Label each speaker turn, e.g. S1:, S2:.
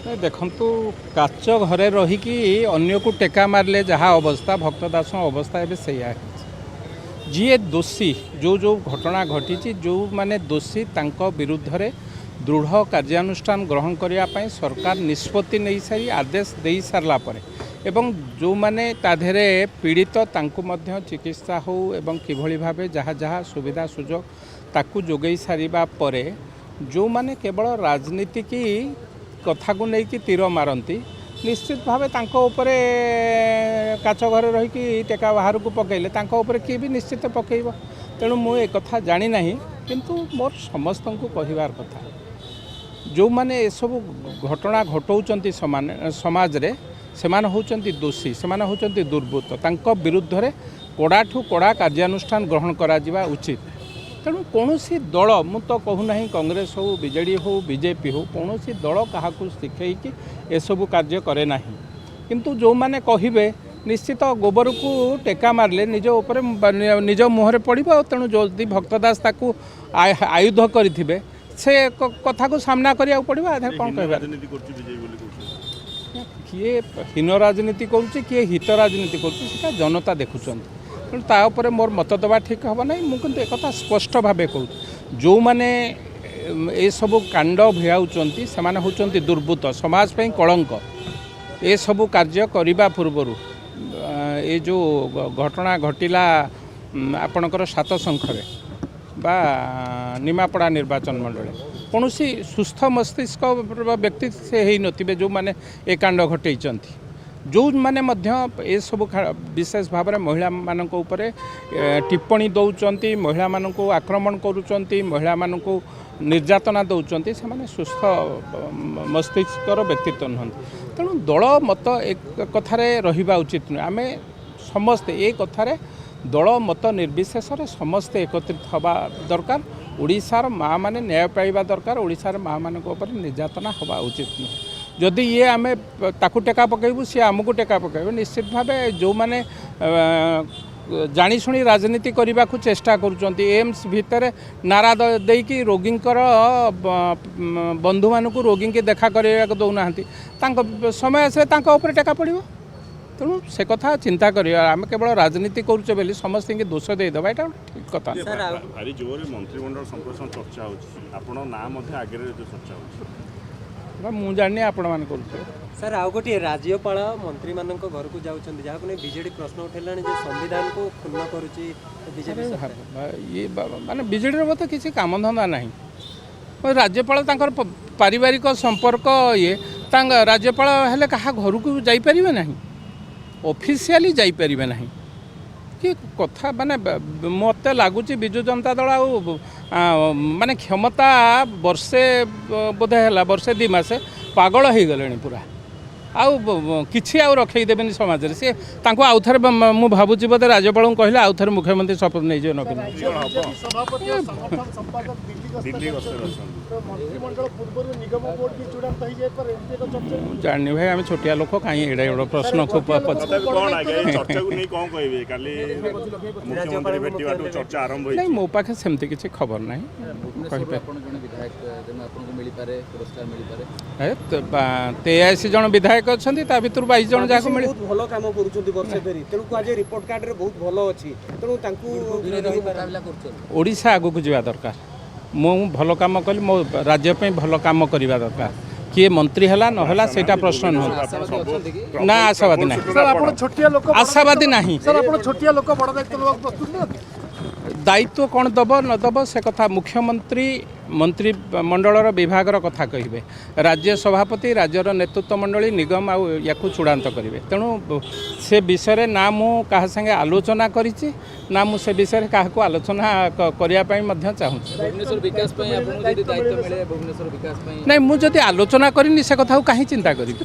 S1: ନାଇଁ, ଦେଖନ୍ତୁ, କାଚ ଘରେ ରହିକି ଅନ୍ୟକୁ ଟେକା ମାରିଲେ ଯାହା ଅବସ୍ଥା, ଭକ୍ତ ଦାସଙ୍କ ଅବସ୍ଥା ଏବେ ସେଇଆ ହେଇଛି। ଯିଏ ଦୋଷୀ, ଯେଉଁ ଯେଉଁ ଘଟଣା ଘଟିଛି, ଯେଉଁମାନେ ଦୋଷୀ ତାଙ୍କ ବିରୁଦ୍ଧରେ ଦୃଢ଼ କାର୍ଯ୍ୟାନୁଷ୍ଠାନ ଗ୍ରହଣ କରିବା ପାଇଁ ସରକାର ନିଷ୍ପତ୍ତି ନେଇସାରି ଆଦେଶ ଦେଇସାରିଲା ପରେ ଏବଂ ଯେଉଁମାନେ ତା ଦେହରେ ପୀଡ଼ିତ ତାଙ୍କୁ ମଧ୍ୟ ଚିକିତ୍ସା ହେଉ ଏବଂ କିଭଳି ଭାବେ ଯାହା ଯାହା ସୁବିଧା ସୁଯୋଗ ତାକୁ ଯୋଗାଇ ସାରିବା ପରେ, ଯେଉଁମାନେ କେବଳ ରାଜନୀତିକି କଥାକୁ ନେଇକି ତୀର ମାରନ୍ତି, ନିଶ୍ଚିତ ଭାବେ ତାଙ୍କ ଉପରେ କାଚ ଘରେ ରହିକି ଟେକା ବାହାରକୁ ପକାଇଲେ ତାଙ୍କ ଉପରେ କିଏ ବି ନିଶ୍ଚିତ ପକାଇବ। ତେଣୁ ମୁଁ ଏ କଥା ଜାଣିନାହିଁ, କିନ୍ତୁ ମୋର ସମସ୍ତଙ୍କୁ କହିବାର କଥା, ଯେଉଁମାନେ ଏସବୁ ଘଟଣା ଘଟାଉଛନ୍ତି ସମାନେ ସମାଜରେ, ସେମାନେ ହେଉଛନ୍ତି ଦୋଷୀ, ସେମାନେ ହେଉଛନ୍ତି ଦୁର୍ବୃତ୍ତ। ତାଙ୍କ ବିରୁଦ୍ଧରେ କଡ଼ାଠୁ କଡ଼ା କାର୍ଯ୍ୟାନୁଷ୍ଠାନ ଗ୍ରହଣ କରାଯିବା ଉଚିତ। ତେଣୁ କୌଣସି ଦଳ, ମୁଁ ତ କହୁନାହିଁ କଂଗ୍ରେସ ହେଉ, ବିଜେଡ଼ି ହେଉ, ବିଜେପି ହେଉ, କୌଣସି ଦଳ କାହାକୁ ଶିଖେଇକି ଏସବୁ କାର୍ଯ୍ୟ କରେ ନାହିଁ। କିନ୍ତୁ ଯେଉଁମାନେ କହିବେ, ନିଶ୍ଚିତ ଗୋବରକୁ ଟେକା ମାରିଲେ ନିଜ ଉପରେ ବା ନିଜ ମୁହଁରେ ପଡ଼ିବ। ଆଉ ତେଣୁ ଯଦି ଭକ୍ତ ଦାସ ତାକୁ ଆୟୁଧ କରିଥିବେ, ସେ କଥାକୁ ସାମ୍ନା କରିବାକୁ ପଡ଼ିବ। ଆ ଦେହରେ କ'ଣ
S2: ହୀନ
S1: କହିବା?
S2: ରାଜନୀତି କରୁଛି ବିଜେପି ବୋଲି କହୁଛନ୍ତି।
S1: କିଏ ହୀନ ରାଜନୀତି କରୁଛି, କିଏ ହିତ ରାଜନୀତି କରୁଛି, ସେଟା ଜନତା ଦେଖୁଛନ୍ତି। ତେଣୁ ତା ଉପରେ ମୋର ମତ ଦେବା ଠିକ୍ ହେବ ନାହିଁ। ମୁଁ କିନ୍ତୁ ଏକଥା ସ୍ପଷ୍ଟ ଭାବେ କହୁଛି, ଯେଉଁମାନେ ଏସବୁ କାଣ୍ଡ ଭିଆଉଛନ୍ତି ସେମାନେ ହେଉଛନ୍ତି ଦୁର୍ବୃତ୍ତ, ସମାଜ ପାଇଁ କଳଙ୍କ। ଏସବୁ କାର୍ଯ୍ୟ କରିବା ପୂର୍ବରୁ, ଏ ଯେଉଁ ଘଟଣା ଘଟିଲା ଆପଣଙ୍କର ସାତଶଙ୍ଖରେ ବା ନିମାପଡ଼ା ନିର୍ବାଚନ ମଣ୍ଡଳୀ, କୌଣସି ସୁସ୍ଥ ମସ୍ତିଷ୍କ ବ୍ୟକ୍ତି ସେ ହେଇନଥିବେ ଯେଉଁମାନେ ଏ କାଣ୍ଡ ଘଟେଇଛନ୍ତି। ଯେଉଁମାନେ ମଧ୍ୟ ଏସବୁ ବିଶେଷ ଭାବରେ ମହିଳାମାନଙ୍କ ଉପରେ ଟିପ୍ପଣୀ ଦେଉଛନ୍ତି, ମହିଳାମାନଙ୍କୁ ଆକ୍ରମଣ କରୁଛନ୍ତି, ମହିଳାମାନଙ୍କୁ ନିର୍ଯାତନା ଦେଉଛନ୍ତି, ସେମାନେ ସୁସ୍ଥ ମସ୍ତିଷ୍କର ବ୍ୟକ୍ତିତ୍ୱ ନୁହନ୍ତି। ତେଣୁ ଦଳ ମତ ଏ କଥାରେ ରହିବା ଉଚିତ ନୁହେଁ। ଆମେ ସମସ୍ତେ ଏ କଥାରେ ଦଳ ମତ ନିର୍ବିଶେଷରେ ସମସ୍ତେ ଏକତ୍ରିତ ହେବା ଦରକାର। ଓଡ଼ିଶାର ମାଆମାନେ ନ୍ୟାୟ ପାଇବା ଦରକାର। ଓଡ଼ିଶାର ମାଆମାନଙ୍କ ଉପରେ ନିର୍ଯାତନା ହେବା ଉଚିତ ନୁହେଁ। ଯଦି ଇଏ ଆମେ ତାକୁ ଟେକା ପକାଇବୁ, ସିଏ ଆମକୁ ଟେକା ପକାଇବ। ନିଶ୍ଚିତ ଭାବେ ଯେଉଁମାନେ ଜାଣିଶୁଣି ରାଜନୀତି କରିବାକୁ ଚେଷ୍ଟା କରୁଛନ୍ତି, ଏମ୍ସ ଭିତରେ ନାରା ଦେଇକି ରୋଗୀଙ୍କର ବନ୍ଧୁମାନଙ୍କୁ ରୋଗୀଙ୍କି ଦେଖା କରିବାକୁ ଦେଉନାହାନ୍ତି, ତାଙ୍କ ସମୟ ଆସିଲେ ତାଙ୍କ ଉପରେ ଟେକା ପଡ଼ିବ। ତେଣୁ ସେ କଥା ଚିନ୍ତା କରିବା। ଆମେ କେବଳ ରାଜନୀତି କରୁଛେ ବୋଲି ସମସ୍ତଙ୍କୁ ଦୋଷ ଦେଇଦେବା, ଏଇଟା ଗୋଟେ ଠିକ୍ କଥା ନୁହେଁ।
S3: ସାର୍,
S2: ଭାରି ଜୋରରେ ମନ୍ତ୍ରିମଣ୍ଡଳ ସମ୍ପ୍ରସାରଣ ଚର୍ଚ୍ଚା ହେଉଛି, ଆପଣଙ୍କ ନାଁ ମଧ୍ୟ ଆଗରେ ଯୋଉ ଚର୍ଚ୍ଚା ହେଉଛି।
S1: ବା ମୁଁ ଜାଣିନି, ଆପଣମାନେ କରୁଥିବେ।
S3: ସାର୍, ଆଉ ଗୋଟିଏ, ରାଜ୍ୟପାଳ ମନ୍ତ୍ରୀମାନଙ୍କ ଘରକୁ ଯାଉଛନ୍ତି, ଯାହାକୁ ନେଇ ବିଜେଡି ପ୍ରଶ୍ନ ଉଠେଇଲାଣି ଯେ ସମ୍ବିଧାନକୁ କ୍ଷୁଣ୍ଣ କରୁଛି ବିଜେପି ସରକାର।
S1: ଇଏ ମାନେ ବିଜେଡ଼ିର ବୋଧେ କିଛି କାମଧନ୍ଦା ନାହିଁ। ରାଜ୍ୟପାଳ ତାଙ୍କର ପାରିବାରିକ ସମ୍ପର୍କ ଇଏ, ତାଙ୍କ ରାଜ୍ୟପାଳ ହେଲେ କାହା ଘରକୁ ଯାଇପାରିବେ ନାହିଁ, ଅଫିସିଆଲି ଯାଇପାରିବେ ନାହିଁ କି କଥା? ମାନେ ମୋତେ ଲାଗୁଛି ବିଜୁ ଜନତା ଦଳ ଆଉ ମାନେ କ୍ଷମତା ବର୍ଷେ ବୋଧେ ହେଲା, ବର୍ଷେ 2 ମାସ, ପାଗଳ ହେଇଗଲେଣି ପୁରା। ଆଉ କିଛି ଆଉ ରଖେଇ ଦେବେନି ସମାଜରେ ସିଏ। ତାଙ୍କୁ ଆଉ ଥରେ ମୁଁ ଭାବୁଛି ବୋଧେ ରାଜ୍ୟପାଳଙ୍କୁ କହିଲେ ଆଉ ଥରେ ମୁଖ୍ୟମନ୍ତ୍ରୀ ଶପଥ ନେଇଯିବେ ନବୀନ।
S4: ସଭାପତି ଓ ସଂଗଠନ ସମ୍ପାଦକ ଦିଲ୍ଲୀ ଗସ୍ତ
S2: ଦିଲ୍ଲୀ ଗସ୍ତରେ
S4: କରିଛନ୍ତି।
S2: ଅଛନ୍ତି।
S4: ତ ମନ୍ତ୍ରିମଣ୍ଡଳ ପୂର୍ବରୁ ନିଗମ ବୋର୍ଡ ବି ଚୂଡ଼ାନ୍ତ ହେଇଯାଇପାରେ, ଏମିତି ଏକ ଚର୍ଚ୍ଚା।
S1: ମୁଁ ଜାଣିନି ଭାଇ, ଆମେ ଛୋଟିଆ ଲୋକ, କାହିଁ ଏଇଟା ଗୋଟେ ପ୍ରଶ୍ନ ଖୁବ୍
S2: ତଥାପି କ'ଣ ଆଜ୍ଞା, ଏଇ ଚର୍ଚ୍ଚାକୁ ନେଇ କ'ଣ କହିବେ? କାଲି ମୁଖ୍ୟମନ୍ତ୍ରୀ ଭେଟିବାଠୁ ଚର୍ଚ୍ଚା ଆରମ୍ଭ
S1: ନାଇଁ,
S2: ହେଇଛି।
S1: ମୋ ପାଖେ ସେମିତି କିଛି ଖବର ନାହିଁ।
S5: ଭୁବନେଶ୍ୱରରୁ ଆପଣ ଜଣେ ବିଧାୟକ, ତେଣୁ ଆପଣଙ୍କୁ ମିଳିପାରେ, ପୁରସ୍କାର ମିଳିପାରେ।
S1: 83 ଜଣ ବିଧାୟକ ଅଛନ୍ତି, ତା ଭିତରୁ 22 ଜଣ ଯାହାକୁ ମିଳି
S6: ବହୁତ ଭଲ କାମ କରୁଛନ୍ତି ବର୍ଷେ ଧରି, ତେଣୁ କୁହାଯାଏ ରିପୋର୍ଟ କାର୍ଡରେ ବହୁତ ଭଲ ଅଛି, ତେଣୁ ତାଙ୍କୁ
S5: ବିରୋଧୀଙ୍କୁ ମୁକାବିଲା କରୁଛନ୍ତି।
S1: ଓଡ଼ିଶା ଆଗକୁ ଯିବା ଦରକାର। ମୁଁ ଭଲ କାମ କଲି, ମୋ ରାଜ୍ୟ ପାଇଁ ଭଲ କାମ କରିବା ଦରକାର। କିଏ ମନ୍ତ୍ରୀ ହେଲା ନହେଲା ସେଇଟା ପ୍ରଶ୍ନ ନୁହଁ।
S2: ଆପଣ ସବୁ
S1: ନା, ଆଶାବାଦୀ ନାହିଁ।
S4: ସାର୍, ଆପଣ ଛୋଟିଆ ଲୋକ
S1: ଆଶାବାଦୀ ନାହିଁ।
S4: ସାର୍, ଆପଣ ଛୋଟିଆ ଲୋକ, ବଡ଼ ଦାୟିତ୍ୱ ନେବାକୁ ପ୍ରସ୍ତୁତ ନୁହନ୍ତି?
S1: ଦାୟିତ୍ୱ କ'ଣ ଦେବ ନ ଦେବ ସେ କଥା ମୁଖ୍ୟମନ୍ତ୍ରୀ ମନ୍ତ୍ରିମଣ୍ଡଳର ବିଭାଗର କଥା କହିବେ। ରାଜ୍ୟ ସଭାପତି, ରାଜ୍ୟର ନେତୃତ୍ୱ ମଣ୍ଡଳୀ, ନିଗମ ଆଉ ୟାକୁ ଚୂଡ଼ାନ୍ତ କରିବେ। ତେଣୁ ସେ ବିଷୟରେ ନା ମୁଁ କାହା ସାଙ୍ଗେ ଆଲୋଚନା କରିଛି, ନା ମୁଁ ସେ ବିଷୟରେ କାହାକୁ ଆଲୋଚନା କରିବା ପାଇଁ ମଧ୍ୟ ଚାହୁଁଛି।
S5: ଭୁବନେଶ୍ୱର ବିକାଶ ପାଇଁ ଆପଣଙ୍କୁ ଯଦି ଦାୟିତ୍ୱ ମିଳେ, ଭୁବନେଶ୍ୱର ବିକାଶ ପାଇଁ?
S1: ନାଇଁ, ମୁଁ ଯଦି ଆଲୋଚନା କରିନି, ସେ କଥାକୁ କାହିଁ ଚିନ୍ତା କରିବି?